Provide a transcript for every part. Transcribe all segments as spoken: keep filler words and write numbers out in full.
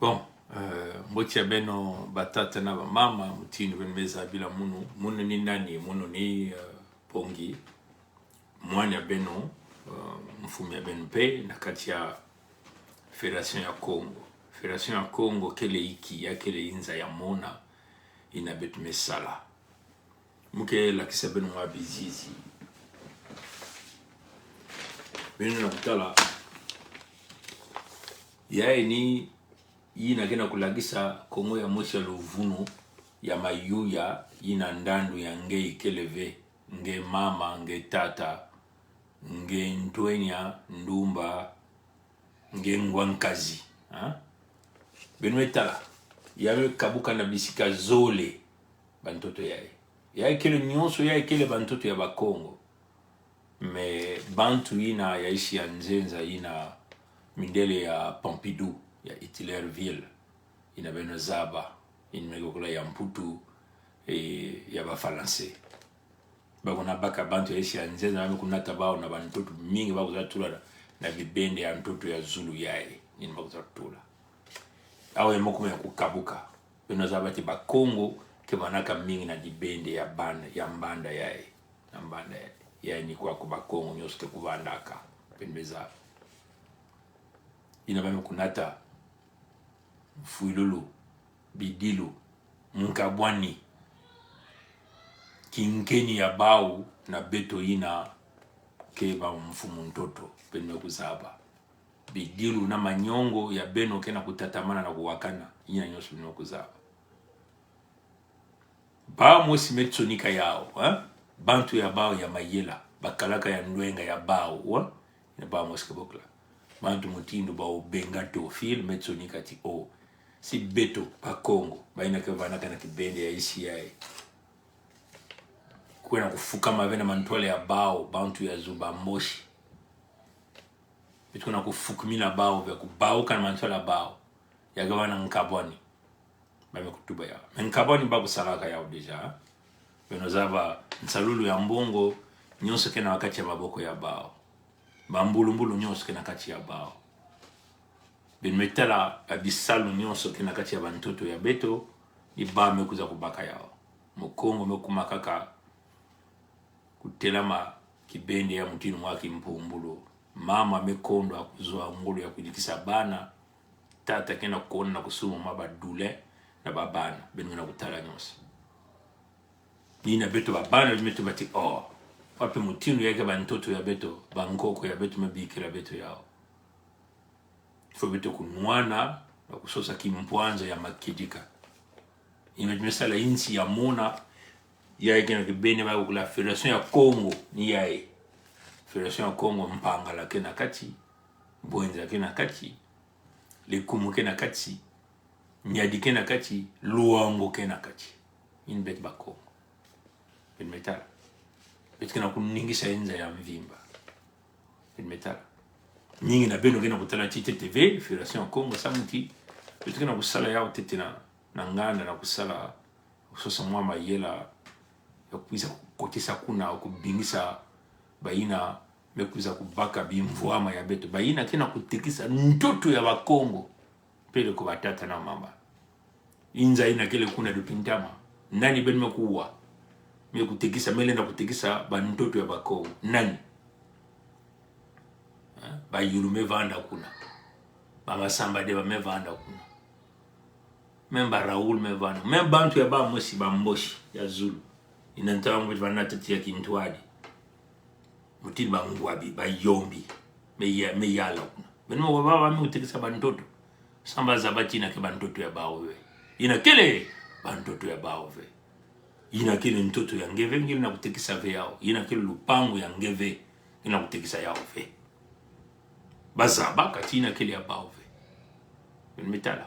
Bon, euh, mbote ya beno batata na bamama, mutindu beno me zabila munu, munu ni nani, munu ni, euh, Pongi, mwana ya beno, euh, mfumu ya beno mpe, na kati ya Fédération ya Kongo. Fédération ya Kongo kele iki, ya kele inza ya mona, ina beto me sala. Mu ke lakisa beno mwa bizizi. Beno na kutala. Ya ini, ina kena kulakisa Kongo ya mosi ya luvunu, ya mayuya, ina ndandu ya nge ikele ve, nge mama, nge tata, nge ntwenya, ndumba, nge ngwa nkazi, ha? Beno me tala, ya me kabuka na bisika zole, bantoto yayi. Ya ikele nyonso, ya ikele bantoto ya Bakongo. Mais bantu ina ya insi ya nzenza ina mindele ya Pompidou, ya Hitlerville, ina beno zaba, ina me kobokila ya Mputu, eh, ya Bafalanse. Ba kuna baka bantu ya insi ya nzenza, ba me kunata bawu na bantoto mingi ba kuza tula na, na bibende ya ntoto ya zulu yayi, ina ba kuza tula. Awa ya me kuma ya kukabuka. Beno zaba ti Bakongo ke banaka mingi na dibende ya banda, ya mbanda yayi. Ya mbanda yayi. Ya ini kwa ku Bakongo nyonso ke kubandaka. Beno me zaba. Ina ba me kunata Mfwilulu, Bidilu, Nkabwani, kinkeni ya bawu na beto ina ke ba mfumu ntoto, beno me kuzaba. Bidilu na manyongo ya beno kena kutatamana na kuwakana, ina nyonso beno me kuzaba. Bawu mosi me tsonika yawu, eh? Bantu ya bawu ya mayela, bakalaka ya ndwenga ya bawu, eh? Ina bawu mosi ke bokila. Bantu mutindu bawu Benga Théophile me tsonika ti o. Si beto, Bakongo, ba ina ke banaka na kibende ya insi yayi, kwena kufukama ve na mantwala ya bawu, bantu ya zu ba mosi. Beto kwena kufukamina bawu ve, kubawuka na mantwala ya bawu. Ya ke bana Nkabwani. Ba me kutuba yawu. Mais Nkabwani ba kusalaka yawu déjà. Beno zaba nsalulu ya mbongo, nyonso kena kati ya maboko ya bawu. Bambulumbulu nyonso kena kati ya bawu. Beno me tala, a bisalu nyonso kena kati ya bantoto ya beto, ni ba me kuza kubaka yawu. Mukongo me kuma kaka kutelama kibende ya mutindu mwa kimpumbulu. Mama me kondwa kuzwa ngolo ya kudikisa bana. Tata kena kona na kusuma mwa badule na babana. Beno kena kutala nyonso. Ni na beto babana, beto me tuba ti, oh, wapi mutindu ya ke bantoto ya beto, bankoko ya beto me bikila beto yawu. Faut beto kunwana na kusosa kimpwanza ya makedika. Ina beto me sala insi ya mona, ya kena kibende ba kobokila Fédération ya Kongo, ni yayi. Fédération ya Kongo, Mpangala kena kati, Bouenza kena kati, Lékoumou kena kati, Niari kena kati, Loango kena kati. Ina beto Bakongo. Beno me tala. Beto kena kuningisa inza ya mvimba. Beno me tala. Mingi na beno kena kutala ti ntete ve, Fédération ya Kongo, samu ti beto kena kusala yawu ntete na, na nganda na kusala, kusosa mwa mayela ya kwiza kukotesa kuna, kubingisa ba ina me kwiza kubaka bimvwama ya beto. Ba ina kena kutekisa ntoto ya Bakongo. Peleko batata na mama. Inza ina kele kuna dupintama. Nani beno me kuwa? Me kutekisa, me lenda kutekisa bantoto ya Bakongo. Nani? Eh, ba Youlou me vanda kuna. Ba Massamba-Débat me vanda kuna. Même ba Raoul me vanda. Même bantu ya ba mosi, ba Mboshi ya zulu. Ina ntangu beto vanda ntete ya kintwadi. Mutindu ba Ngouabi, ba Yombi. Me ya, me yala kuna. Beno me wa ba, ba me kutekisa bantoto. Samu ba zaba ti ina ke bantoto ya bawu ve. Ina kele bantoto ya bawu ve. Ina kele ntoto ya nge ve, nge lenda kutekisa ve yawu. Ina kele lupangu ya nge ve, nge lenda kutekisa yawu ve. Ba zaba ka ti ina kele ya bawu ve. Beno me tala.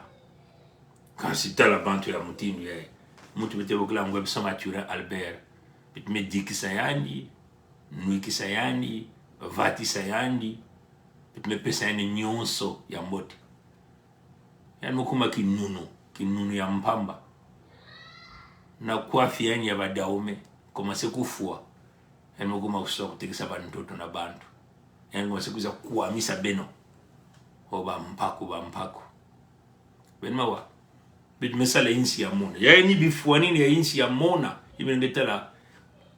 Kansi tala bantu ya mutindu ya. Muntu beto bokila Ngouabi Mathurin Albert. Beto me dikisa yandi, nwikisa yandi, vatisa yandi, beto me pesa yandi nyonso ya mbote. Yandi me kuma kinunu, kinunu ya mpamba. Na kwafi yandi ya ba Dahomey, commencer kufwa. Yandi me kuma kusosa kutekisa bantoto na bantu. Yandi me commencer kwiza kwamisa beno. O ba mpaku, ba mpaku. Beno me wa. Beto me sala insi ya mona. Ya ini bifwanin ya insi ya mona. Iben nge tala.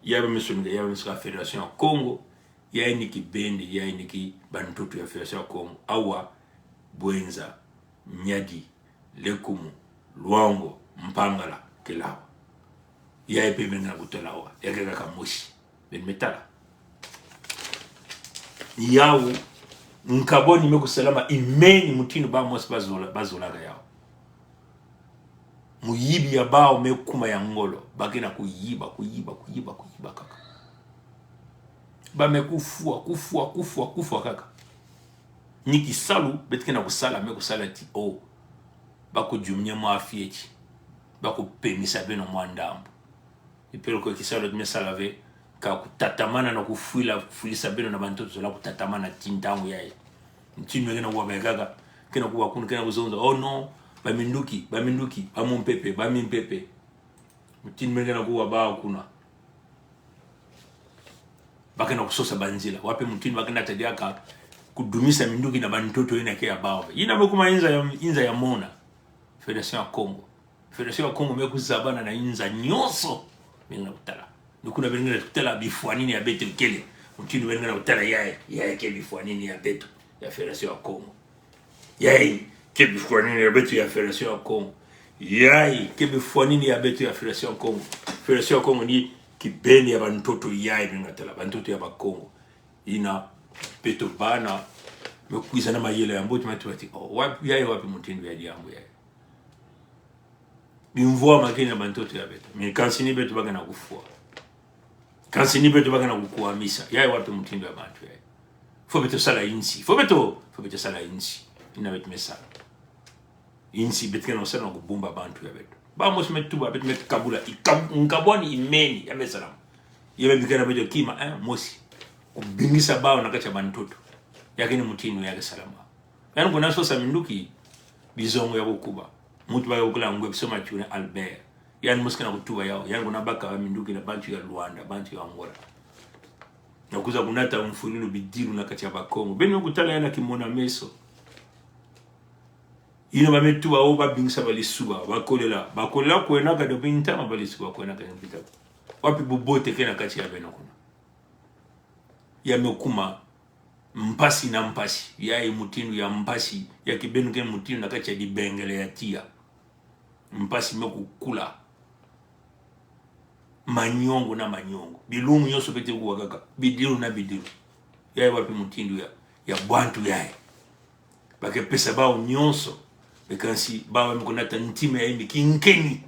Ya ba me sun nge, ya ba me sun nge Fédération ya Kongo. Ya ini kibende, ya ini kibantoto ya Fédération ya Kongo. Awa, Bouenza, Niari, Lékoumou, Loango, Mpangala, Kilawa. Ya ipe beno kutala awa. Ya keka ka mosi. Beno me tala. Yaw, nkabo ni me kusalama imeni mutindu ba mosi ba zola, ba zolaka yaw. Muyibi ya baw me kuma ya ngolo. Ba kena kuyiba, kuyiba, kuyiba, kuyiba kaka. Ba me kufwa, kufwa, kufwa, kufwa kaka. Ni kisalu, beto kena kusala, me kusala ti, oh. Ba kujumnya mwa fieti. Ba kupemisa beno mwa ndambu. Ipeleko kisalu ti me sala ve, ka kutatamana na kufwila, fwilisa beno na bantoto zola kutatamana ti ntangu yayi. Mutindu me kena kuwa ba kaka, kena kuwa kuna, kena kuzonza, oh non, ba minduki, ba minduki, ba mumpepe, ba mimpepe. Mutindu me kena kuwa ba kuna. Ba kena kusosa banzila. Wapi mutindu ba kena tadiaka kudumisa minduki na bantoto ina ke ya baw. Ina me kuma inza ya, inza ya mona. Fédération ya Kongo. Fédération ya Kongo me kuzabana na inza nyonso. Me ngena kutala. Ni kuna beno ngena kutala bifwanin ya beto kele. Mutindu beno ngena kutala yayi, yayi ke bifwanin ya beto ya Fédération ya Kongo. Yayi ke bifwanin ya beto ya Fédération ya Kongo. Yayi ke bifwanin ya beto ya Fédération ya Kongo. Fédération ya Kongo ni kibende ya bantoto yayi beno ngena tala. Bantoto ya Bakongo. Ina beto bana me kwiza na mayela ya mbote matu bati. Oh, wapi, yayi wapi mutindu ya diambu yayi. Bimvwama kena bantoto ya beto. Mi kansi ni beto ba kena kufwa. Kansi ni beto ba kena kukwamisa. Yayi wapi mutindu ya bantu yayi. Fo beto sala insi. Fo beto, fo beto sala insi. Ina beto me sala. Insi beto kena sala na kubumba bantu ya beto. Ba mosi me tuba beto me kabula. Ikab-, nkabo ni imeni ya me sala. Ya me bikena beto kima, eh, mosi. Kubingisa baw na kati ya bantoto. Ya kena mutindu ya ke salama. Yan kuna sosa minduki, bizongo ya kukuba. Mutu ba ya kukula ngwe bisoma chune Albert. Yan mosi kena kutuba yaw. Yan kuna baka ba minduki na bantu ya Luanda, bantu ya Angola. Na kuza kunata mfululu bidilu na kati ya Bakongo. Beno kutala yana kimona meso. Ina ba me tuba o babingisa balisuba, bakolela. Bakolela kwena ka do bintama balisuba kwena ka bintama. Wapi bubote kena kati ya beno kuna. Ya me kuma mpasi na mpasi, yayi mutindu ya mpasi, ya kibeni ke mutindu na kati ya dibengele ya tiya. Mpasi me kukula. Manyongo na manyongo. Bilungu nyonso beto kuwa kaka. Bidilu na bidilu. Yayi wapi mutindu ya, ya bantu yayi. Ba ke pesa baw nyonso. Be kansi baw me kunata ntima ya imbi kinkeni.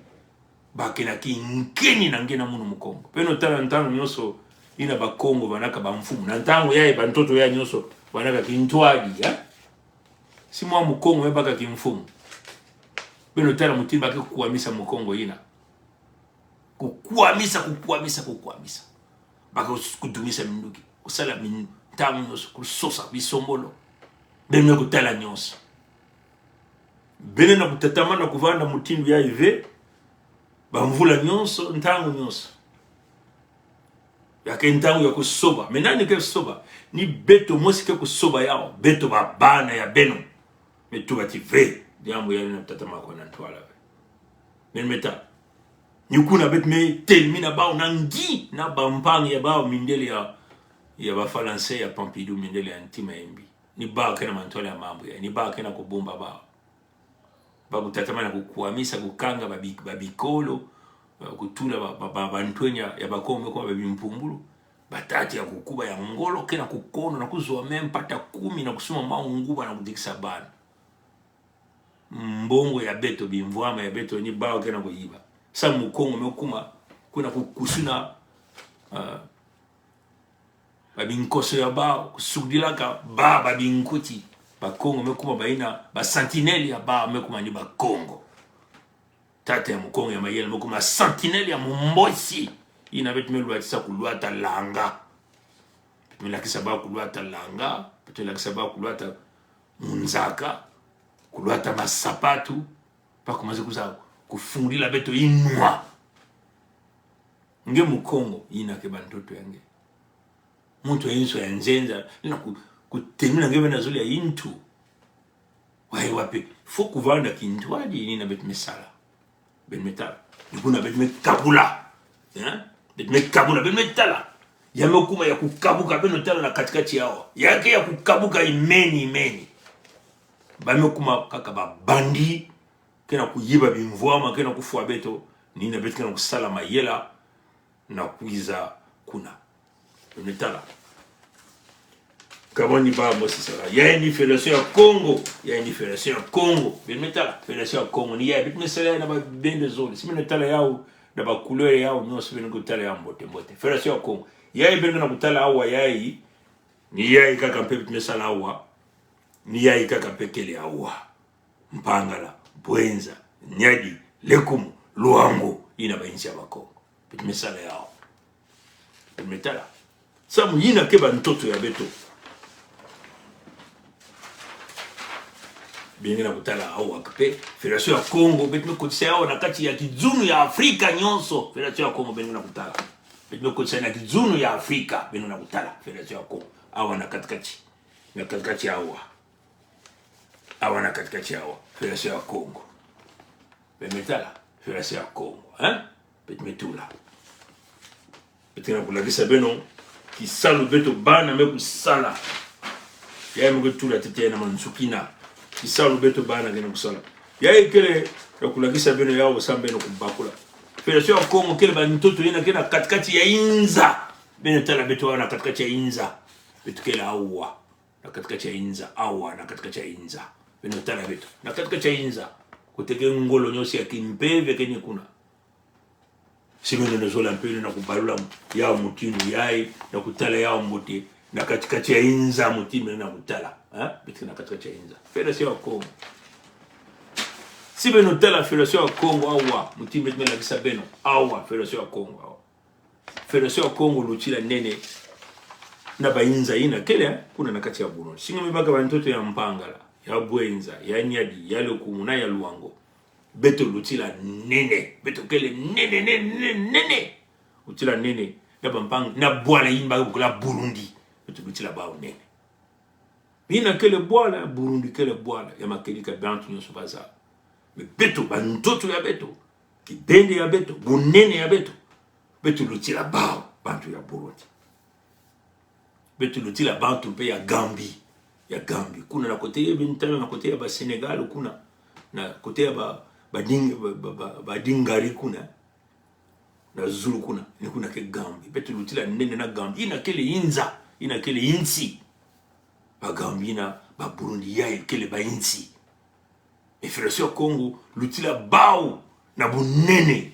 Ba kena kinkeni na ngena munu Mukongo. Beno tala ntangu nyonso ina Bakongo banaka bamfumu. Na ntangu yayi bantoto yayi nyonso banaka kintwadi, eh? Si mwa Mukongo me baka kimfumu. Beno tala mutindu ba ke kukwamisa Mukongo ina. Kukwamisa, kukwamisa, kukwamisa. Ba ke kus-, kudumisa minduki. Kusala min-, ntangu nyonso, kusosa, bisombolo. Beno kutala nyonso. Beno na kutatamana kuvanda mutindu yayi ve. Bamvula nyonso, ntangu nyonso. Ya ke ntangu ya kusoba. Me nani ke soba? Ni beto mosi ke kusoba yaw. Beto babana ya beno. Me tuba ti ve. Diambu yayi na tatamana ko na ntwala ve. Me me ta. Ni kuna beto me telmina baw na ngi na bampangi ya baw mindele ya, ya Bafalanse ya Pompidou mindele ya ntima ya imbi. Ni baw kena mantwala ya mambu ya. Ni baw kena kubumba baw. Ba kutatamana kukwamisa, kukanga babi-, babikolo, eh, kutula ba, ba, ba, bantwenya ya Bakongo me kuma babimpumbulu. Batata ya kukuba ya ngolo, kena kukono na kuzwa me mpata kumi na kusuma maunguba na kudikisa bana. Mbongo ya beto, bimvwama ya beto, ni baw kena kuyiba. Sa Mukongo me kuma, kuna kukusuna, ah, babinkoso ya baw, kusukdilaka baw, babinkuti. Bakongo me kuma baina, ba sentinelle ya baw, me kuma ni Bakongo. Tata ya Mukongo ya mayela, me kuma sentinelle ya Mumbosi. Ina beto me lwatisa kulwata langa. Beto me lakisa baw kulwata langa. Beto me lakisa baw kulwata munzaka. Kulwata masapatu. Ba kuma ze kuza kufungulila beto inwa. Nge Mukongo, ina ke bantoto ya nge. Muntu ya inso ya nzenza, na ku-, kutemina nge bena zole ya intu. Wai wapi? Fo kuvanda kintwadi ini na bet me sala. Bet me tala. Ni kuna bet me kabula. Eh? Bet me kabula, bet me tala. Ya me kuma ya kukabuka, beno tala na katikati yawa. Ya ke ya kukabuka imeni, imeni. Ba me kuma kaka ba bandit, ke na kuyiba bimvwama, ke na kufwa beto, ni na bet ke na kusala mayela, na kwiza kuna. Beno tala. Kabani ba mo sisala. Ya ini Fédération ya Kongo. Ya ini Fédération ya Kongo. Beno tala. Fédération ya Kongo. Ni ya, bet me sala na ba bende zole. Si beno tala yaw, na ba couleur yaw, nyo si beno kutala yaw mbote, mbote. Fédération ya Kongo. Ya beno na kutala awa ya i. Ni ya i kaka mpe bet me sala awa. Ni ya i kaka mpe kele awa. Mpangala, Bouenza, Niari, Lékoumou, Loango, ina ba insi ya Bakongo. Bet me sala yaw. Bet me tala. Samu ina ke ba ntoto ya beto. Beno na kutala awa kpe. Fédération ya Kongo, bet me kotisa yaw na kati ya kizunu ya Afrika nyonso. Fédération ya Kongo, beno na kutala. Bet me kotisa na kizunu ya Afrika, beno na kutala. Fédération ya Kongo. Awa na katikati. Na katikati awa. Awa na katikati awa, Fédération ya Kongo. Beno me tala, Fédération ya Kongo, hein? Bet me tula. Bet ke na kulakisa beno kisalu beto bana me kusala. Ya me kutula tete na mansukina. Kisalu beto bana ke na kusala. Ya i kele na kulakisa beno yaw sam beno kubakula. Fédération ya Kongo kele ba ntoto ina ke na katikati ya inza. Beno tala beto awa na katikati ya inza. Beto kele awa. Na katikati ya inza, awa, na katikati ya inza. Beno tala beto. Na katikati ya inza. Kote ke ngolo nyosi ya kimpeve ke ni kuna. Si beno na zola mpe na kubalula yaw mutindu ya i, na kutala yaw mbote. Na katikati ya inza mutindu na kutala. Ha? Beto na katikati ya inza. Fédération ya Kongo. Si beno tala Fédération ya Kongo, awa. Mutindu me lakisa beno. Awa, Fédération ya Kongo, awa. Fédération ya Kongo lutila nene na ba inza ina kele, eh, kuna na kati ya Burundi. Singa me baka ba ntoto ya Mpangala, ya Bouenza, ya Niari, ya Lékoumou, na ya Loango. Beto lutila nene. Beto kele nene, nene, nene, nene. Lutila nene. Na ba mpang, na bwala ina ba kula Burundi. Beto lutila baw nene. Ina kele bwala, Burundi kele bwala, ya makedika bantu nyonso baza. Mais beto, ba ntoto ya beto, kibende ya beto, bunene ya beto, beto lutila baw, bantu ya Burundi. Beto lutila bantu mpe ya Gambie, ya Gambie. Kuna na kote ya beno tala na kote ya ba Sénégal kuna, na kote ya ba, ba ding-, ba, ba, ba, ba Dingari kuna. Na zulu kuna, ni kuna ke Gambie. Beto lutila nene na Gambie. Ina kele inza, ina kele insi. Ba Gambie na ba Burundi ya i kele ba insi. Mais Fédération ya Kongo lutila baw na bunene.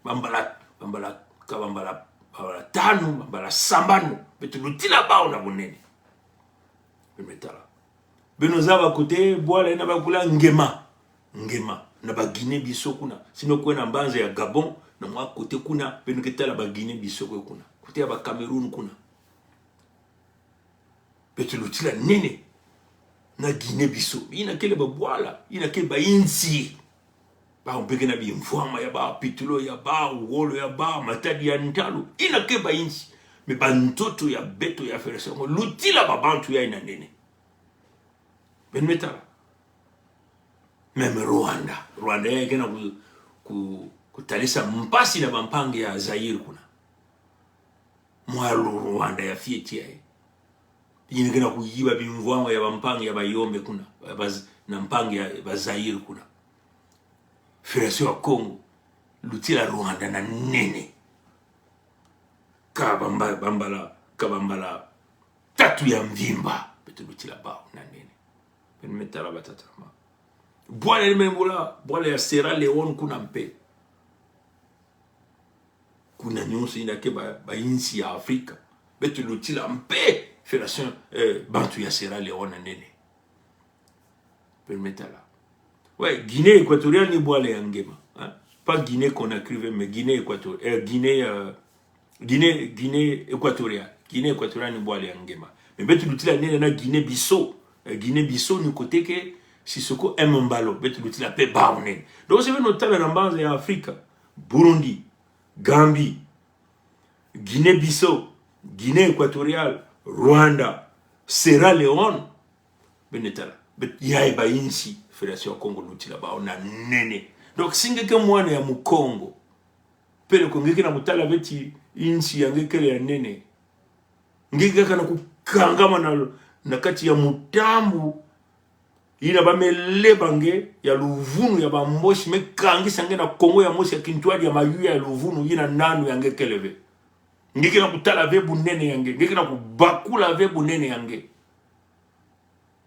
Bambala, bambala, ka bambala, bambala tanu, bambala sambanu. Beto lutila baw na bunene. Beno me tala. Beno zaba kote bwala ina ba kula Ngema. Ngema. Na ba Guinée-Bissau kuna. Si beno kwenda mbanza ya Gabon, na mwa kote kuna, beno ke tala ba Guinée-Bissau kwe kuna. Kote ya ba Cameroun kuna. Beto lutila nene na Guinée-Bissau. Ina kele ba bwala, ina kele ba insi. Baw mpe ke na bimvwama ya baw, pétrole ya baw, wolo ya baw, matadi ya ntalo. Ina ke ba insi. Mais ba ntoto ya beto ya Fédération ya Kongo lutila ba bantu ya ina nene. Beno me tala. Même Rwanda. Rwanda ya i ke na ku, ku, kutalisa mpasi na ba mpangi ya Zaïre kuna. Mwa Rwanda ya fioti ya i. Ina ke na kuyiba bimvwama ya ba mpangi ya ba Yombe kuna. Ya ba Z-, na mpangi ya ba Zaïre kuna. Fédération ya Kongo lutila Rwanda na nene. Ka bamba-, bambala, ka bambala tatu ya mvimba. Beto lutila baw na nene. Beno me tala batata ma. Bwala ni me bula, bwala ya Sierra Leone kuna mpe. Kuna nyonso ina ke ba, ba insi ya Afrika. Beto lutila mpe Fédération, eh, bantu ya Sierra Leone na nene. Beno me tala. Ouais, Guinée équatoriale ni bwala ya Ngema, hein? Pas Guinée Conakry, mais Guinée équatoriale, euh, Guinée, euh, Guinée, Guinée équatoriale. Guinée équatoriale ni bwala ya Ngema. Mais beto lutila nene na Guinée-Bissau. Euh, Guinée-Bissau ni kote ke Sissoko Embaló. Beto lutila mpe baw nene. Donc, si beno tala na mbanza ya Afrika, Burundi, Gambie, Guinée-Bissau, Guinée équatoriale, Rwanda, Sierra Leone, beno tala. But yai ba insi, Fédération ya Kongo lutila bao na nene. Donc, si nge ke mwana ya Mukongo, peleko nge ke na kutala beti insi ya nge kele ya nene. Nge ke kaka na kukangama na, na kati ya mutambu yina ba meleba nge ya luvunu ya ba Mbosi, mekangisa nge na Kongo ya Mosi ya kintwadi ya mayuya ya luvunu yina nanu ya nge kele ve. Nge ke na kutala ve bunene ya nge. Nge ke na kubakula ve bunene ya nge.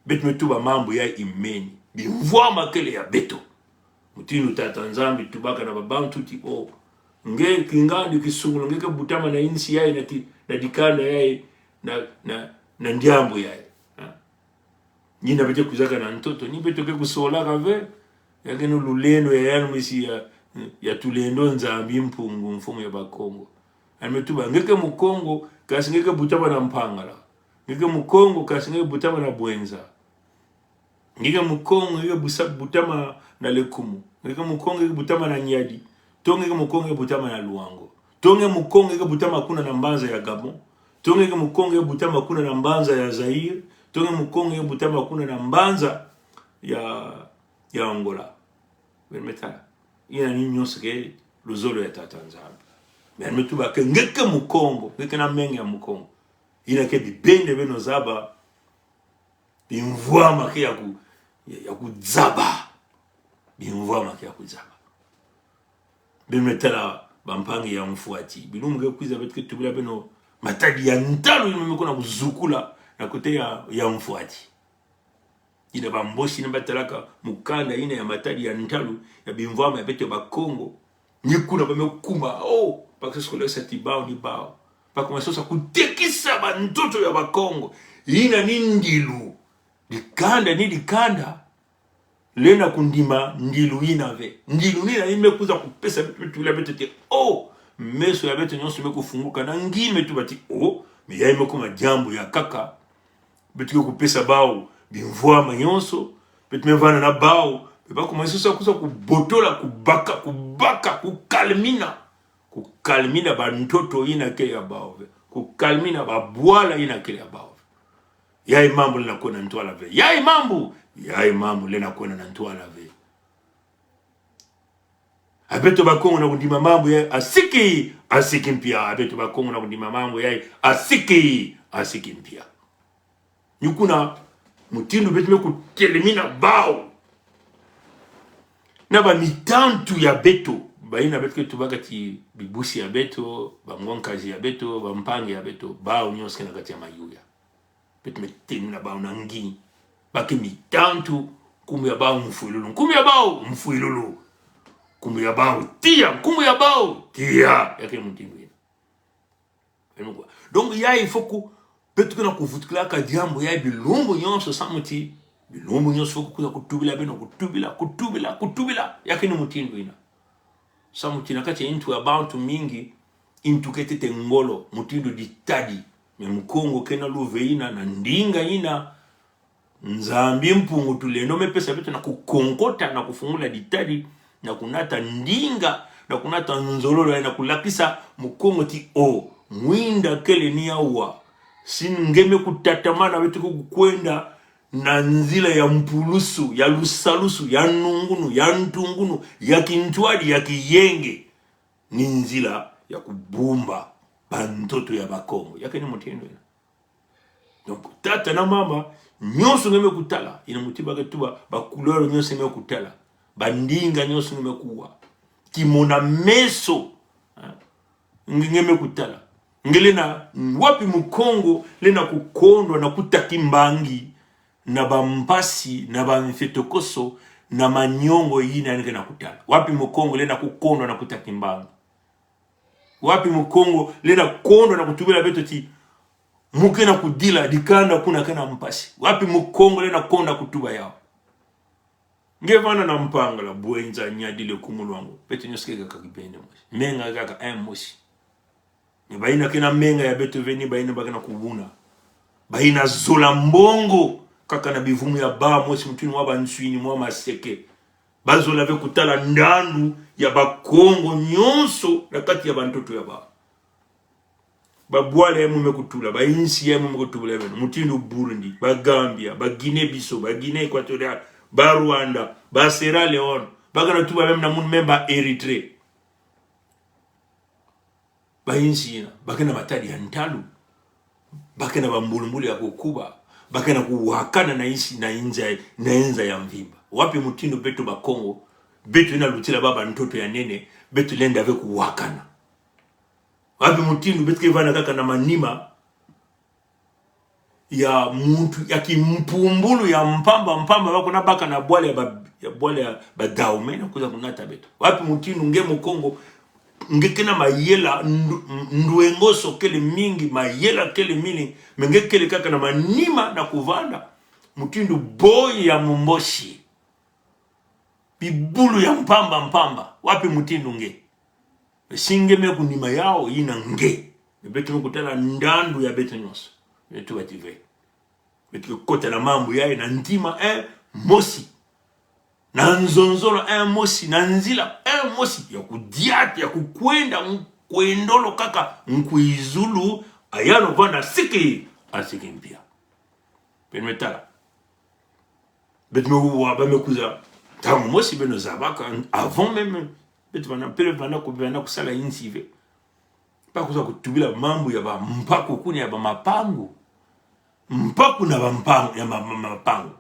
Beto metuba mambu yai imeni. Bimvwama kele ya beto. Mutindu Tata Nzambi tubaka na babantu ti o, nge kingandi kisungulu, nge ke butama na insi yai na ti, na dikanda yai, na, na, na ndiambu yai. Ha? Ni na beto kwizaka na ntoto, ni beto ke kusolaka ve, ya ke no lulendo ya, ya mwisi ya, ya tulendo Nzambi Mpungu, mfumu ya Bakongo. Ani metuba, nge ke Mukongo, kasi nge ke butama na Mpangala. Nge ke Mukongo, kasi nge ke butama na Bouenza. Nge ke Mukongo, nge ke busa-, butama na Lékoumou. Nge ke Mukongo, nge ke butama na Niari. To nge ke Mukongo, nge ke butama na Loango. To nge Mukongo, nge ke butama kuna na mbanza ya Gabon. To nge ke Mukongo, nge ke butama kuna na mbanza ya Zaïre. To nge Mukongo, nge ke butama kuna na mbanza ya, ya Angola. Beno metala. Yina ni nyonso ke luzolo ya Tata Nzambi. Beno metuba ke nge ke Mukongo, nge ke na menga ya Mukongo. Yina ke bibende beno zaba. Bimvwama ke ya ku, ya, ya kuzaba. Bimvwama ke ya kuzaba. Beno metala bampangi ya Mfouati. Bilumbu ke kwiza beto ke tubila beno matadi ya ntalu yina meko na kuzukula na kote ya, ya Mfouati. Yina ba Mbosi yina batalaka mukanda yina ya matadi ya ntalu ya bimvwama ya beto Bakongo. Ni kuna ba mekuma, o, bakisa kusolesa ti bao ni bao. Bakuma sosa kutekisa bantoto ya Bakongo. Yina ni ndilu. Dikanda ni dikanda lenda kundima ndilu yina ve. Ndilu yina ni mekwiza kupesa beto, beto, beto ti, o, meso ya beto nyonso mekufunguka na ngi metuba ti, o, me yai mekuma diambu ya nkaka. Beto ke kupesa bao bimvwama nyonso. Beto mevana na bao. Be bakuma sosa kwiza kubotola, kubaka, kubaka, kukalimina. Kukalimina bantoto yina kele ya bao ve. Kukalimina babwala yina kele ya bao ve. Yai mambu lenda kwenda na ntwala ve. Yai mambu. Yai mambu lenda kwenda na ntwala ve. A beto Bakongo na kundima mambu yai, asiki, asiki mpia. A beto Bakongo na kundima mambu yai, asiki, asiki mpia. Ni kuna mutindu beto mekutelemina bao na bamitantu ya beto, bayina beto ke tubaka ti bibusi ya beto, bangwankazi ya beto, bampangi ya beto, bao nyonso ke na kati ya mayuya. Beto metelemina bao na ngi. Ba ke mitantu, nkumbu ya bao Mfwilulu. Nkumbu ya bao Mfwilulu. Nkumbu ya bao Tiya. Nkumbu ya bao Tiya. Ya ke mutindu yina. Donc, yai foko, beto ke na kuvutukilaka diambu yai bilumbu nyonso samu ti, bilumbu nyonso foko kwiza kutubila beno, kutubila, kutubila, kutubila. Ya ke ni mutindu yina. Samu ti na kati ya ntu ya bantu mingi, ntu ke tete ngolo, mutindu ditadi. Me Mukongo ke na luve yina, na ndinga yina, Nzambi Mpungu Tulendo mepesa beto na kukonkota, na kufungula ditadi, na kunata ndinga, na kunata nzololo, na kulakisa Mukongo ti o, mwinda kele ni awa. Si nge mekutatamana beto ke kukwenda na nzila ya mpulusu, ya lusalusu, ya nungunu, ya ntungunu, ya kintwadi, ya kiyenge. Ni nzila ya kubumba bantoto ya Bakongo. Ya ke ni mutindu yina. Donc, tata na mama, nyonso nge mekutala, yina muti ba ke tuba, ba couleur nyonso nge mekutala, bandinga nyonso nge mekuwa, kimona meso, hein, nge, nge mekutala. Nge lenda, wapi Mukongo lenda kukondwa na kuta kimbangi na bampasi, na bamfetokoso, na manyongo yina nge na kutala? Wapi Mukongo lenda kukondwa na kuta kimbangi? Wapi Mukongo lenda kondwa na kutubila beto ti, mu ke na kudila, dikanda kuna ke na mpasi? Wapi Mukongo lenda kondwa kutuba yaw? Nge vana na Mpangala, Bouenza, Niari, Lékoumou, Loango, beto nyonso ke kaka kibende mosi. Menga kaka un mosi. Ni bayina ke na menga ya beto ve, ni bayina ba ke na kubuna. Bayina zola mbongo kaka na bivumu ya baw mosi, mutindu mwa Banswini, mwa Maseke. Bazola ve kutala ndandu ya Bakongo nyonso na kati ya bantoto ya baw. Babwala ya mu me kutula, ba insi ya mu me kutula beno. Mutindu Burundi, ba Gambia, ba Guinée-Bissau, ba Guinée équatoriale, ba Rwanda, ba Sierra Leone, ba kana tuba mem na mun mem ba Érythrée. Ba insi ina, ba kena matadi ya ntalu. Ba kena ba mbulumbulu ya kukuba. Ba kena kuwakana na insi, na inza, na inza ya mvimba. Wapi mutindu beto Bakongo, beto ina lutila baba ntoto ya nene, beto lenda ve kuwakana. Wapi mutindu beto kevana kaka na manima ya muntu, ya kimpumbulu ya mpamba mpamba, ba kuna baka na bwala ya ba, ya bwala ya ba Dahomey na kuza kunata beto. Wapi mutindu nge Mukongo, nge kena mayela, ndu-, ndwengoso kele mingi, mayela kele mingi, me nge kele kaka na manima na kuvanda. Mutindu boy ya Mumboshi. Bibulu ya mpamba mpamba. Wapi mutindu nge? Singe me kunima yao ina nge. Beto me kutala ndandu ya beto nyonso. Beto bati ve. Beto kota na mambu ya ina ntima, eh, mosi. Na nzonzolo, eh, mosi. Na nzila, eh, mosi. Ya kudiat, ya kukwenda, nkwendolo kaka, nkwizulu, ayano vanda siki, asiki mpia. Beno me tala. Beto me wa, ba me kuza. Ntangu mosi beno zabaka, avant même, beto vana, pele vana ku, vana kusala insi ve. Ba kuza kutubila mambu ya ba mpaku kuna ya ba mapangu. Mpaku na ba mpangu, ya ma, ma, mapangu.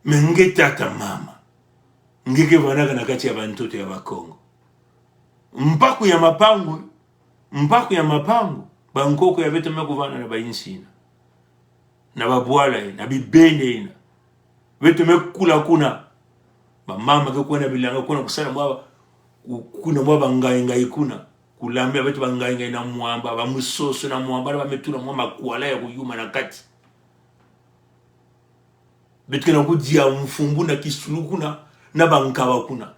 Me nge tata mama. Nge kevana kana kati ya ba ntoto ya Bakongo. Mpaku ya mapangu, mpaku ya mapangu. Bankoko ya beto me kuvana na ba insi ina. Na babwala ina, na bibende ina. Beto me kula kuna. Ba mama ke kuna bilanga kuna kusala mwa, ku-, kuna mwa ba ngai ngai kuna. Kulambila beto ba ngai ngai na mwamba, ba musoso na mwamba, ba me tula mwa makwala ya kuyuma na kati. Beto kena kudia mfumbu na kisulu kuna, na ba nkaba kuna.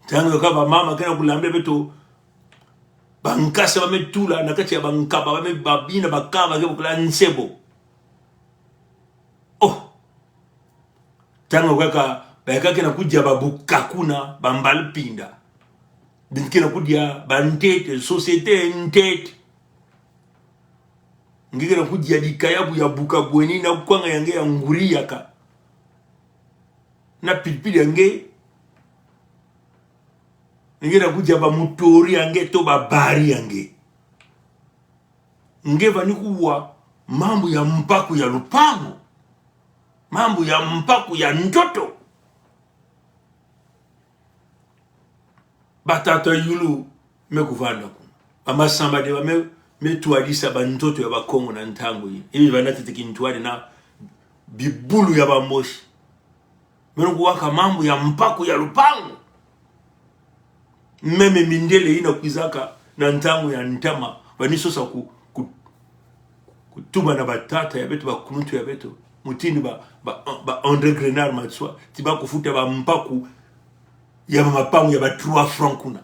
Ntangu kaka ba mama kena kulambila beto, ba nkasa ba me tula, na kati ya ba nkaba, ba me babina ba kaba, ke bukula nsebo. Oh! Ntangu kaka, ba kaka kena kudia ba buka kuna, ba mbali pinda. Beto kena kudia, ba ntete, société ntete. Nge kena kudia dikaya bu ya buka bweni na kwanga ya nge ya nguri yaka. Na pilipili ya nge. Nge kena kudia ba mutori ya nge to ba bari ya nge. Nge vani kuwa mambu ya mpaku ya lupangu. Mambu ya mpaku ya ntoto. Batata yulu me kuvanda kuna. Ba masamba de ba me, me twadisa ba ntoto ya Bakongo na ntangu yi. Ibi ba na tete kintwadi na bibulu ya ba Mboshi. Meno kuwaka mambu ya mpaku ya lupangu. Meme mindele ina kwizaka na ntangu ya ntama. Ba ni sosa ku, ku, kutuma na batata ya beto, bakuluntu ya beto. Mutini ba, ba, ba André Grenard Matsua, ti ba kufuta ba mpaku ya ba mapangu ya ba trois francs kuna.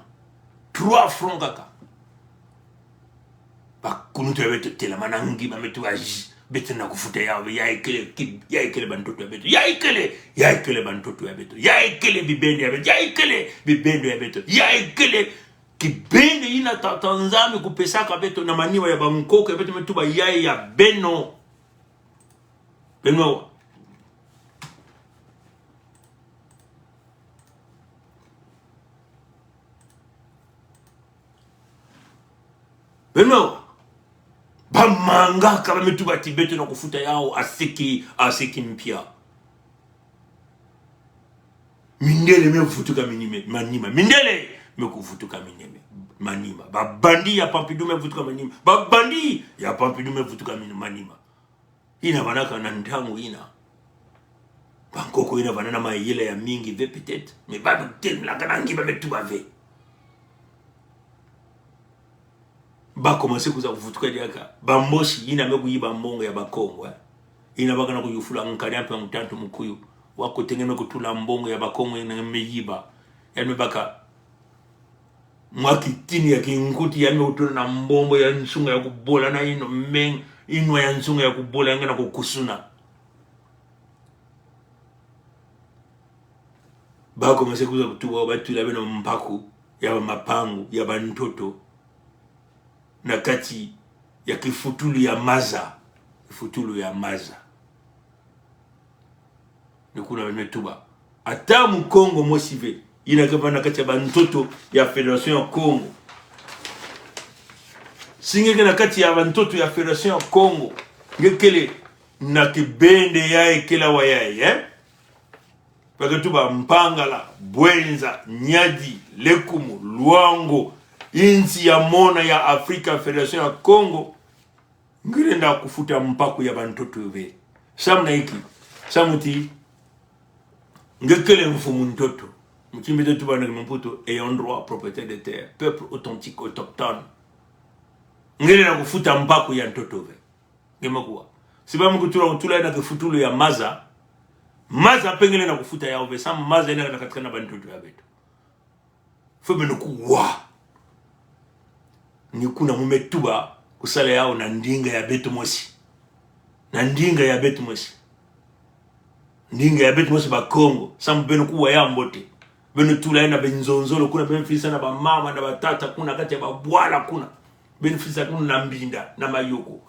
Trois francs kaka. Bakuluntu ya beto, telamana ngi ba metu aji. Beto na kufuta ya, ya ikele, ki, ya ikele ba ntoto ya beto. Ya ikele, ya ikele ba ntoto ya beto. Ya ikele bibende ya beto. Ya ikele bibende ya beto. Ya ikele Kibende ina tata Nzambi kupesaka beto na manima ya bankoko ya beto, me tuba yai ya beno. Beno. Beno. Bamangaka ba me tuba ti beto na kufuta yao asiki, asiki mpia. Mindele me vutuka minime, manima. Mindele me kuvutuka minime, manima. Ba bandit ya Pompidou me vutuka manima. Ba bandit ya Pompidou me vutuka mini-, manima. Ina vanaka na ntangu ina. Bankoko ina vana na mayela ya mingi ve peut-être. Mais ba me ten la kana ngi ba me tuba ve. Ba commencé kuza kuvutuka diaka. Ba Mboshi, ina me kuyiba mbongo ya Bakongo, eh. Ina ba kana kuyufula nkari ampe mutantu mukuyu. Wa kotenge me kutula mbongo ya Bakongo ina me yiba. Ya me baka mwa kitini ya kinkuti ya me kutula na mbombo ya nsunga ya kubola na ino meng, inwa ya nsunga ya kubola ya ngana kukusuna. Ba commencé kuza kutuba, ba tula beno mpaku ya ba mapangu, ya ba ntoto. na kati ya kifutulu ya maza. Kifutulu ya maza. Ni kuna beno tuba. Ata Mukongo mosi ve, ina keba na kati ya bantoto ya Fédération ya Kongo. Si nge ke na kati ya bantoto ya Fédération ya Kongo, nge kele na kibende yayi kela wa yayi, eh? Ba ke tuba Mpangala, Bouenza, Niari, Lékoumou, Loango, insi ya mona ya Afrika, Fédération ya Kongo, nge lenda kufuta mpaku ya bantoto ve. Samu na inki? Samu ti, nge kele mfumu ntoto. Mu kimbete tuba na kimputu, ayant droit, propriétaire de terre, peuple authentique, autochtone. Nge lenda kufuta mpaku ya ntoto ve. Nge makuwa. Siba mu kutula, kutula na kifutulu ya maza. Maza pe nge lenda kufuta yawu ve. Samu maza ina na katika na bantoto ya beto. Fe beno kuwa. Ni kuna mu me tuba kusala yawu na ndinga ya beto mosi. Na ndinga ya beto mosi. Ndinga ya beto mosi Bakongo. Samu beno kuwa ya mbote. Beno tula na benzonzolo kuna, beno filisa na bamama, na batata kuna, kati ya babwala kuna. Beno filisa kuna na Mbinda, na Mayoko.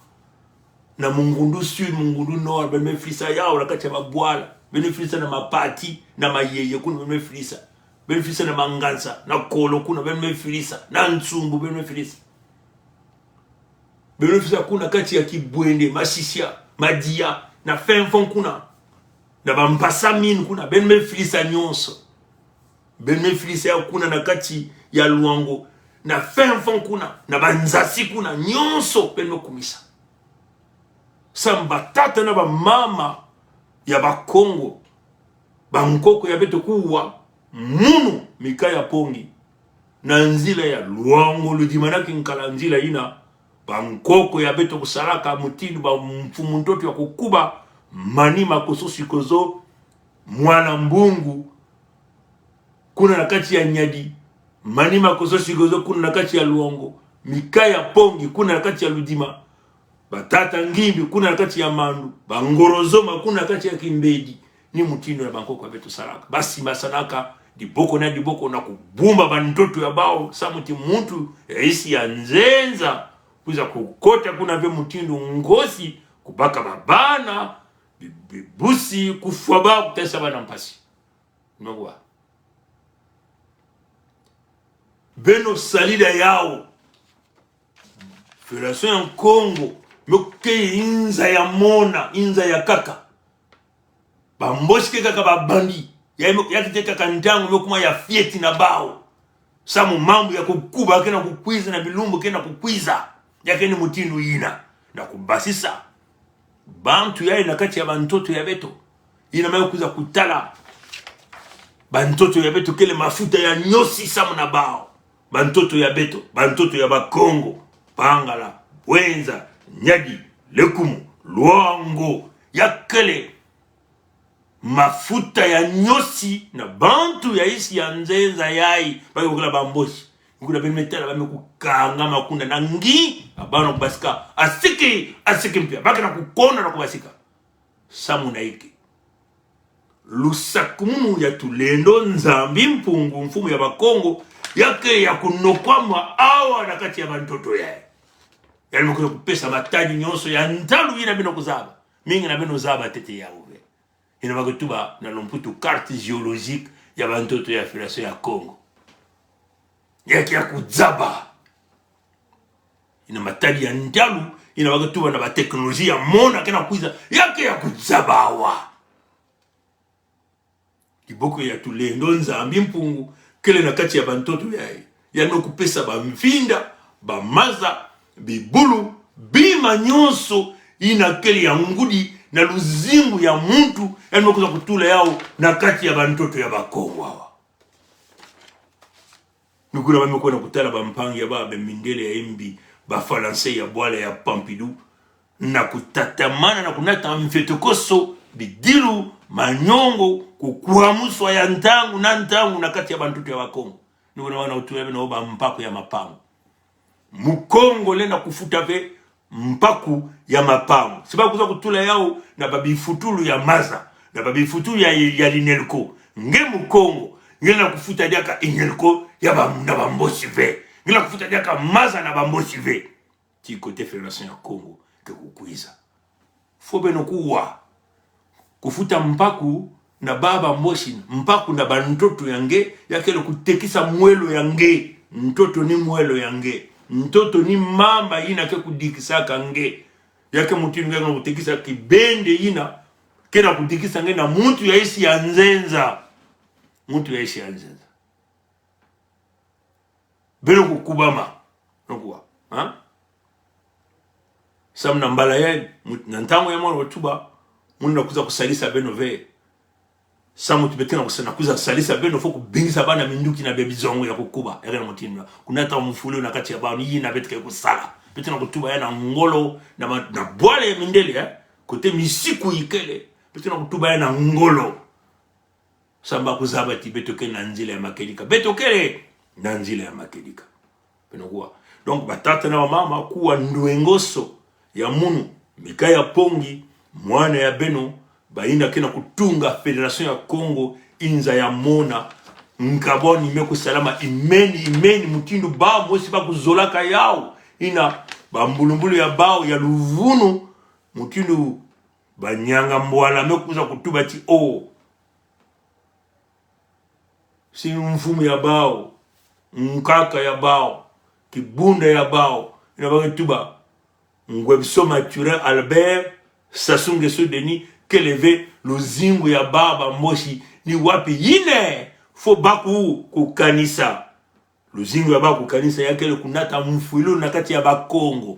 Na Mongundu Sud, Mongundu Nord, beno me filisa yawu na kati ya babwala. Beno filisa na Mapati, na Mayeye kuna, beno me filisa. Beno filisa na Mangansa, na Kolo kuna, beno me filisa. Na Nsumbu, beno me filisa. Beno me filisa kuna kati ya Kibwende, Masisia, Madia, na Fenfon kuna. Na Bampassamin kuna, beno me filisa nyonso. Beno me filisa yawu kuna na kati ya Loango, na Fenfon kuna, na Banzasi kuna, nyonso, beno me kumisa. Samu batata na bamama ya Bakongo, bankoko ya beto kuwa, munu Mika ya Pongi, na nzila ya Loango Loudima na Kinkala, nzila ina, bankoko ya beto kusalaka mutindu bamfumu ntoto ya kukuba, Mani Makosso Sikozo, Mwana Mbungu, kuna na kati ya Niari, Mani Makosso Sikozo, kuna na kati ya Loango, Mika ya Pongi, kuna na kati ya Loudima, batata Ngimbi, kuna na kati ya Mandu, Bangorozoma, kuna na kati ya Kimbedi, ni mutindu na bankoko ya beto salaka. Basimbasanaka, diboko na diboko na kubumba bantoto ya bawu, samu ti muntu ya insi ya nzenza, kwiza kukota kuna ve mutindu ngosi, kubaka babana, bi-, bibusi, kufwa bawu, kutesa bana mpasi. Nogwa. Beno salila yawu. Fédération ya Kongo, me ke inza ya mona, inza ya kaka. Bambosi ke kaka babandi. Ya me, ya kite kaka ntangu me kuma ya fioti na bawu. Samu mambu ya kukuba kena kukwiza na bilumbu kena kukwiza. Ya kena mutindu ina. Na kubasisa bantu yayi na kati ya bantoto ya beto. Ina me kwiza kutala bantoto ya beto kele mafuta ya nyosi samu na bawu. Bantoto ya beto, bantoto ya Bakongo, Mpangala, Bouenza, Niari, Lékoumou, Loango, ya kele mafuta ya nyosi na bantu ya insi ya nzenza yayi, ba ke bokila Bambosi. Ni kuna beno me tala ba me kukangama kuna na ngi, abana kubasika, asiki, asiki mpia, ba kena kukona na kubasika. Samu na inki? Lusakumunu ya Tulendo Nzambi Mpungu, mfumu ya Bakongo, ya ke ya kunokwama awa na kati ya bantoto yayi. Ya me kwiza kupesa matadi nyonso ya ntalu ina beno kuzaba. Mingi na beno zaba ntete yawu ve. Ina ba ke tuba na lumputu carte géologique ya bantoto ya Fédération ya Kongo. Ya ke ya kuzaba. Ina matadi ya ntalu, ina ba ke tuba na batechnologie ya mona kena kwiza, ya ke ya kuzaba awa. Diboko ya Tulendo Nzambi Mpungu kele na kati ya bantoto yayi. Ya no kupesa bamfinda, bamaza, bibulu, bima nyonso ina kele ya ngudi na luzingu ya muntu, ya no kwiza kutula yawu na kati ya bantoto ya Bakongo awa. Ni kuna ba me kwenda kutala bampangi ya ba, bamindele ya imbi, Bafalanse ya bwala ya Pompidou, na kutatamana na kunata mfetokoso, bidilu, manyongo, kukwamuswa ya ntangu na ntangu na kati ya bantoto ya Bakongo. Ni kuna ba na kutula beno bampaku ya mapangu. Mukongo lenda kufuta ve mpaku ya mapangu. Si ba kwiza kutula yawu na babifutulu ya maza, na babifutulu ya, ya l'INELCO. Nge Mukongo, nge lenda kufuta diaka INELCO ya ba, na Bambosi ve. Nge lenda kufuta diaka maza na Bambosi ve. ti kote Fédération ya Kongo ke kukwiza. Faut beno kuwa. Kufuta mpaku na baba Mbochi, mpaku na bantoto ya nge, ya kele kutekisa mwelo ya nge. Ntoto ni mwelo ya nge. Ntoto ni mamba yina ke kudikisaka nge. Ya ke mutindu nge na kutekisa kibende yina, ke na kudikisa nge na muntu ya insi ya nzenza. Muntu ya insi ya nzenza. Beno kukubama. Nokuwa. Ha? Samu na mbala ya, mut-, na ntangu ya mwana wa tuba, muntu na kwiza kusalisa beno ve. Samu ti beto ke na kusa-, na kwiza salisa beno, faut kubingisa bana minduki na bebizongo ya kukuba. Ya ke na mutindu. Kunata mfulu na kati ya bau, ni yina beto ke kusala. Beto na kutuba ya na ngolo, na ma-, na bwala ya mindele, eh? Kote misiku ikele. Beto na kutuba ya na ngolo. Samu ba kuzaba ti beto ke na nzila ya makedika. Beto kele na nzila ya makedika. Beno kuwa. Donc, batata na bamama, kuwa ndwengoso ya munu, Mika ya Pongi, mwana ya beno, bayina ke na kutunga Fédération ya Kongo, inza ya mona, nkaboni me kusalama imeni, imeni, mutindu bau mosi ba kuzolaka yau, yina bambulumbulu ya bau ya luvunu, mutindu banyanga mbwala me kwiza kutuba ti o. Si mfumu ya bau, nkaka ya bau, kibunda ya bau, yina ba ke tuba, Ngwebiso Mathurin Albert, Sassou Nguesso Denis, kele ve luzingu ya bau ba Mbochi, ni wapi yina, faut ba ku-, kukanisa. Luzingu ya bau kukanisa ya kele kunata mfwilu na kati ya Bakongo.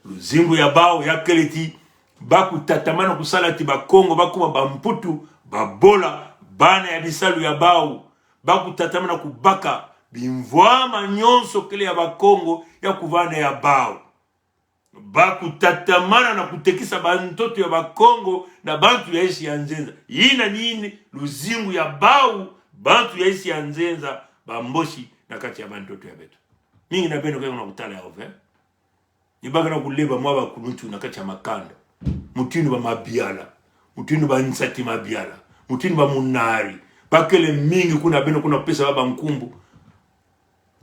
Luzingu ya bau ya kele ti ba kutatamana kusala ti Bakongo ba kuma Bamputu, babola, bana ya bisalu ya bau. Ba kutatamana kubaka bimvwama nyonso kele ya Bakongo ya kuvana ya bau. Ba kutatamana na kutekisa bantoto ya Bakongo na bantu ya insi ya nzenza. Yina ni luzingu ya bau, bantu ya insi ya nzenza, ba Mbochi na kati ya bantoto ya beto. Mingi na beno ke na kutala yau ve. Ni ba ke na kuleba mwa bakuluntu na kati ya makanda. Mutindu ba Mabiala, mutindu ba Nsati Mabiala, mutindu ba Munari. Ba kele mingi kuna, beno ke na kupesa bau bankumbu.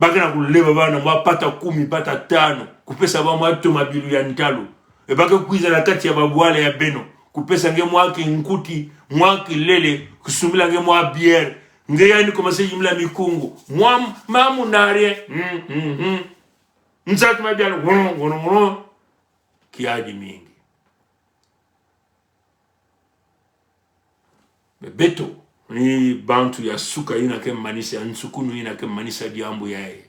Ba ke na kuleba bana mwa mpata kumi, mpata tanu, kupesa bau mwa tomabilu ya ntalu. E ba ke kwiza na kati ya babwala ya beno, kupesa nge mwa kinkuti, mwa kilele, kusumbila nge mwa bière. Nge ya ni commencer yimila mikungu. Mwa ma Munari. Mm, mm, mm. Nsati Mabiala, wono, wono, wono. Kiadi mingi. Be beto ni bantu ya suka yina ke manisa, ya nsukunu yina ke manisa diambu yayi.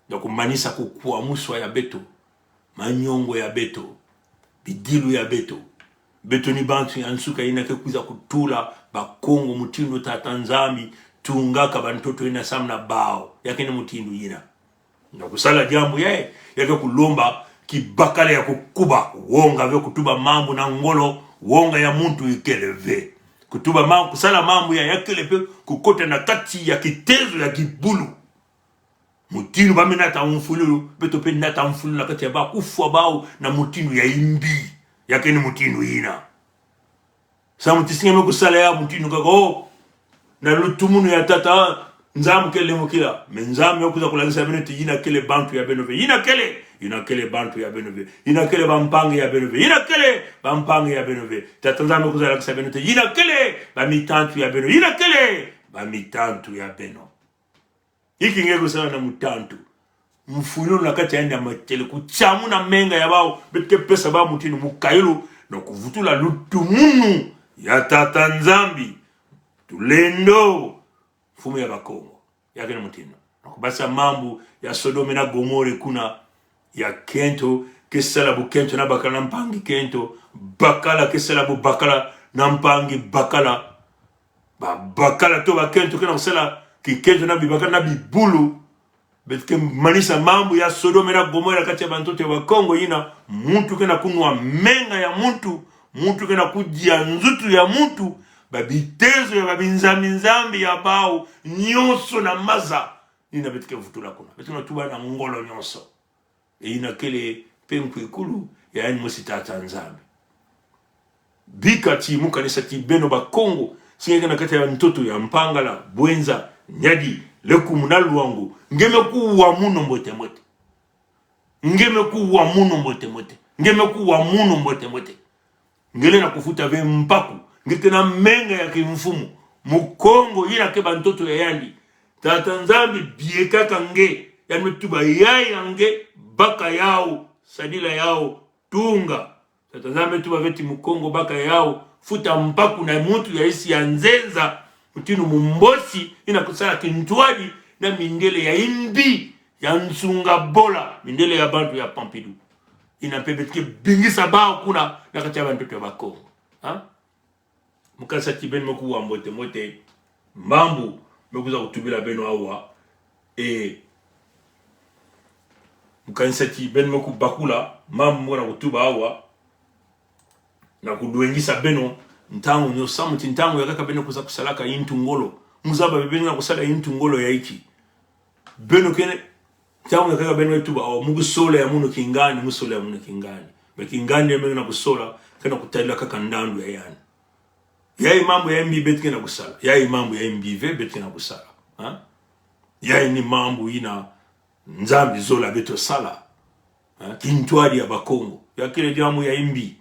Donc manisa kukwamuswa ya beto, manyongo ya beto, bidilu ya beto. Beto ni bantu ya nsuka yina ke kwiza kutula Bakongo mutindu Tata Nzambi tungaka bantoto yina samu na bau. Ya ke ni mutindu yina. Na kusala diambu yayi, ya ke kulomba kibakala ya kukuba, wonga ve kutuba mambu na ngolo, wonga ya muntu ikele ve. Kutuba mambu, kusala mambu ya, ya kele pe kukota na kati ya kitezo ya kibulu. Mutindu ba me nata mfululu, beto pe nata mfululu na kati ya bau, kufwa bau na mutindu ya imbi. Ya ke ni mutindu yina. Samu ti singe me kusala ya mutindu kaka, oh, na lutumunu ya Tata Nzambi kele mukila. Me Nzambi ya kwiza kulakisa beno ti yina kele bantu ya beno ve. Yina kele, yina kele bantu ya beno ve. Yina kele bampangi ya beno ve. Yina kele bampangi ya beno ve. Tata Nzambi ya kwiza lakisa beno ti yina kele bamitantu ya beno. Yina kele bamitantu ya beno. Iki nge kusala na mutantu. Mfululu na kati ya nda matele, kutsamuna menga ya bau, beto ke pesa bau mutindu mukayulu, na kuvutula lutumunu ya Tata Nzambi. Tulendo, mfumu ya Bakongo. Ya ke ni mutindu. Na kubasa mambu ya Sodome na Gomore kuna, ya kento ke sala bu kento na bakala na mpangi kento, bakala ke sala bu bakala na mpangi bakala. Ba bakala to ba kento ke na kusala kikento na bibakala na bibulu. Beto ke manisa mambu ya Sodome na Gomora na kati ya bantoto ya Bakongo yina, muntu ke na kunwa menga ya muntu, muntu ke na kudia nzutu ya muntu, babitezo ya babinzambi-nzambi ya bau, nyonso na maza. Ni yina beto ke vutula kuna. Beto na tuba na ngolo nyonso. E yina kele pe nkwikulu ya yani mosi Tata Nzambi. Bika ti mukanisa ti beno Bakongo, singe ke na kati ya ntoto ya Mpangala, Bouenza, Niari, Lékoumou na Loango, nge me kuwa munu mbote mbote. Nge me kuwa munu mbote mbote. Nge me kuwa munu mbote mbote. Nge lenda kufuta ve mpaku. Nge kena menga ya kimfumu. Mukongo yina ke bantoto ya yandi. Tata Nzambi biekaka nge. Yandi me tuba yaya nge, baka yaw, sadila yaw, tunga. Tata Nzambi me tuba ve ti Mukongo baka yaw, futa mpaku na muntu ya insi ya nzenza, mutindu Mumbosi yina kusala kintwadi na mindele ya imbi, ya nsunga bola, mindele ya bantu ya Pompidou. Yina mpe beto ke bingisa bawu kuna na kati ya bantoto ya Bakongo. Ha? Mu ka nsa ti beno me kuwa mbote mbote, mambu me kwiza kutubila beno awa. E, mu ka nsa ti beno me kubakula mambu me kwenda kutuba awa, na kulwengisa beno, ntangu nyo samu ti ntangu ya kaka beno kwiza kusalaka intu ngolo. Mu zaba be beno na kusala intu ngolo ya iki. Beno kena, ntangu ya kaka beno me tuba, o, mu kusola ya munu kingandi, mu sola ya munu kingandi. Be kingandi ya me na kusola, kena kutadila kaka ndandu ya yandi. Yai mambu ya imbi beto kena kusala. Yai mambu ya imbi ve beto kena kusala. Ha? Yai ni mambu yina Nzambi zola beto sala. Ha? Kintwadi ya Bakongo. Ya kele diambu ya imbi.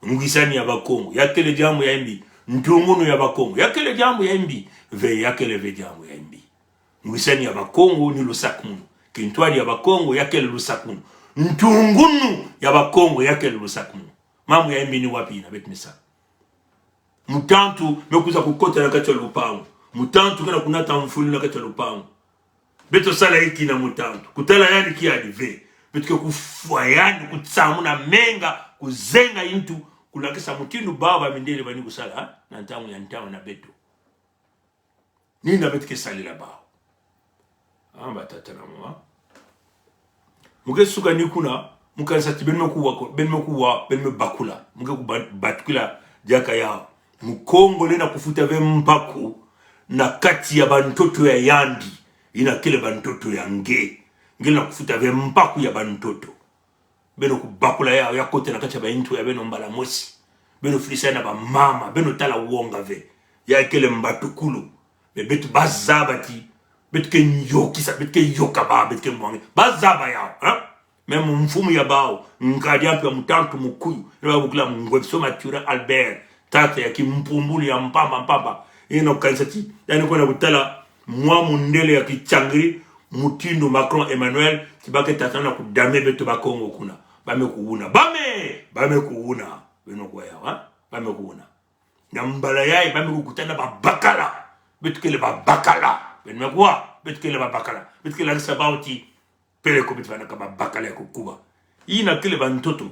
Ngwisani ya Bakongo. Ya kele diambu ya imbi. Ntungunu ya Bakongo. Ya kele diambu ya imbi. Ve ya kele ve diambu ya imbi. Ngwisani ya Bakongo ni lusakumunu. Kintwadi ya Bakongo ya kele lusakumunu. Ntungunu ya Bakongo ya kele lusakumunu. Mambu ya imbi ni wapi yina beto me sala? Mutantu me kwiza kukota na kati ya lupangu. Mutantu kena kunata mfulu na kati ya lupangu. Beto sala iki na mutantu. Kutala yandi kiadi ve. Beto ke kufwa yandi, kutsamuna menga, kuzenga intu, kulakisa mutindu bawu ba mindele bani kusala, ha? Na ntangu ya ntangu na beto. Ni yina beto ke salila bawu. Ah, batata na mama. Mu ke suka ni kuna, mu ka nsa ti beno me kuwa ko, beno me kuwa, beno me bakula. Mu ke kuba-, batukila diaka yaw. Mukongo lenda kufuta ve mpaku na kati ya bantoto ya yandi. Yina kele bantoto ya nge. Nge lenda kufuta ve mpaku ya bantoto. Beno kubakula yaw, ya kota na kati ya baintu ya beno mbala mosi. Beno filisa na bamama, beno tala wonga ve. Ya kele mbatukulu. Me beto bazaba ti, beto ke nyokisa, beto ke yoka ba, beto ke mwangi. Bazaba yaw, ha? Meme mfumu ya bawu, nkadi ampe ya mutantu mukuyu, na babukila Ngwebiso Mathurin Albert, tata ya kimpumbulu ya mpamba mpamba. Yina ka nsa ti, yandi kwenda kutala mwa mundele ya kitiangiri, mutindu Macron Emmanuel, ti ba ke tata na kudame beto Bakongo kuna. Ba me kuwuna. Ba me! Ba me kuwuna. Beno kuwa yaw, ha? Ba me kuwuna. Na mbala yai, ba me kukutana babakala. Beto kele babakala. Beno me kuwa, beto kele babakala. Beto ke lakisa bawu ti, pele ko beto vanaka babakala ya kukuba. Yina kele bantoto.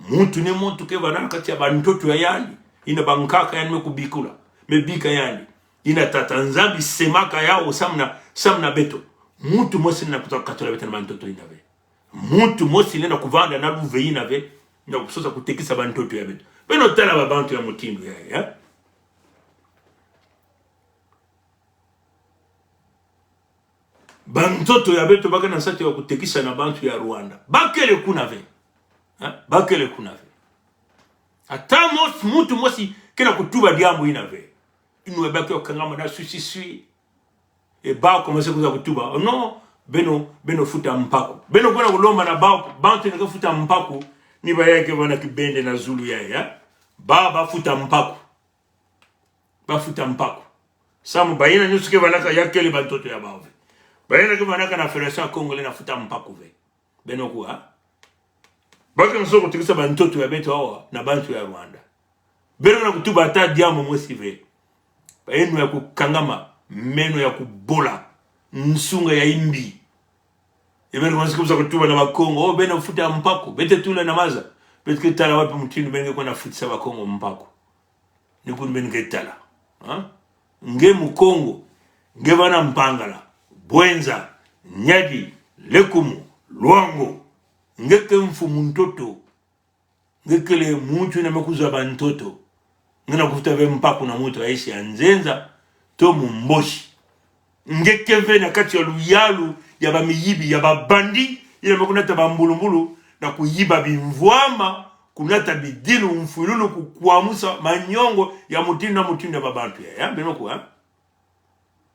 Muntu ni muntu ke vana na kati ya bantoto ya yandi. Yina bankaka yandi me kubikula. Me bika yandi. Yina Tata Nzambi semaka yaw samu na, samu na beto. Muntu mosi na kuta katola beto na bantoto yina ve. Muntu mosi lenda kuvanda na luve yina ve. Na kusosa kutekisa bantoto ya beto. Beno tala babantu ya mutindu ya, ya. Bantoto ya beto ba kena nsatu ya kutekisa na bantu ya Rwanda. Ba kele kuna ve. Ha? Ba kele kuna ve. Ata mos-, muntu mosi kena kutuba diambu yina ve. Inwe ba ke kangama na swisiswi. E ba commencer kwiza kutuba. Oh non, beno, beno futa mpaku. Beno kwenda kulomba na ba, bantu yina ke futa mpaku. Ni ba ya ke vana kibende na zulu ya, ya. Ba, ba futa mpaku. Ba futa mpaku. Samu bayina nyonso ke vanaka ya kele bantoto ya bawu ve. Bayina ke vanaka na Fédération Congolais na futa mpaku ve. Beno kuwa. Ba kena sosa kutekisa bantoto ya beto awa na bantu ya Rwanda. Beno na kutuba ata diambu mosi ve. Bayinwa ya kukangama, meno ya kubola, nsunga ya imbi. E beno kena sosa kutuba na Bakongo, oh, beno futa mpaku, beto tula na maza. Beto ke tala wapi mutindu beno ke kwenda futisa Bakongo mpaku. Ni kunu beno ke tala. Ha? Nge Mukongo, nge vana Mpangala, Bouenza, Niari, Lékoumou, Loango, nge ke mfumu ntoto, nge kele muntu na me kuzwa bantoto, nge na kufuta ve mpaku na muntu ya insi ya nzenza, to Mumbosi. Nge ke ve na kati ya luyalu ya bamiyibi, ya babandi, yina me kunata bambulumbulu, na kuyiba bimvwama, kunata bidilu, mfwilulu, kukwamusa manyongo ya mutindu na mutindu ya babantu ya, ya, beno kuwa.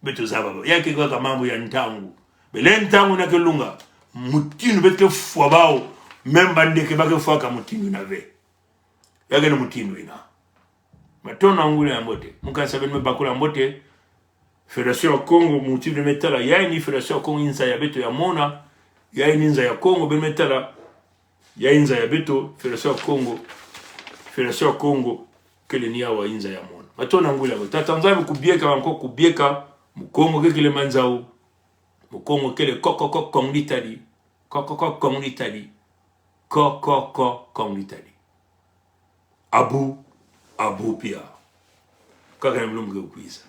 Beto zaba ba. Ya ke kaka mambu ya ntangu. Bele ntangu yina ke lunga. mutindu bet ke fwa bao, même ba ndeke ba ke fwa ka mutindu na ve. Ya gene mutindu ina. Matondo nguli ya mbote. Mukansa ben me bakula mbote. Fédération ya Kongo, mutindu me tala. Ya ini Fédération ya Kongo, inza ya beto ya mona. Ya ini inza ya Kongo, ben me tala. Ya inza ya beto, Fédération ya Kongo. Fédération ya Kongo, kele ni awa inza ya mona. Matondo nguli ya mbote. Tata Nzambi kubieka, banko kubieka, Mukongo kekele manzau. Mukongo kele ko, ko, ko, Kongo ditadi. Ko, ko, ko, Kongo ditadi. Ko, ko, ko, Kongo ditadi. Abu, abu pia. Ka kena mlum ke ukwiza.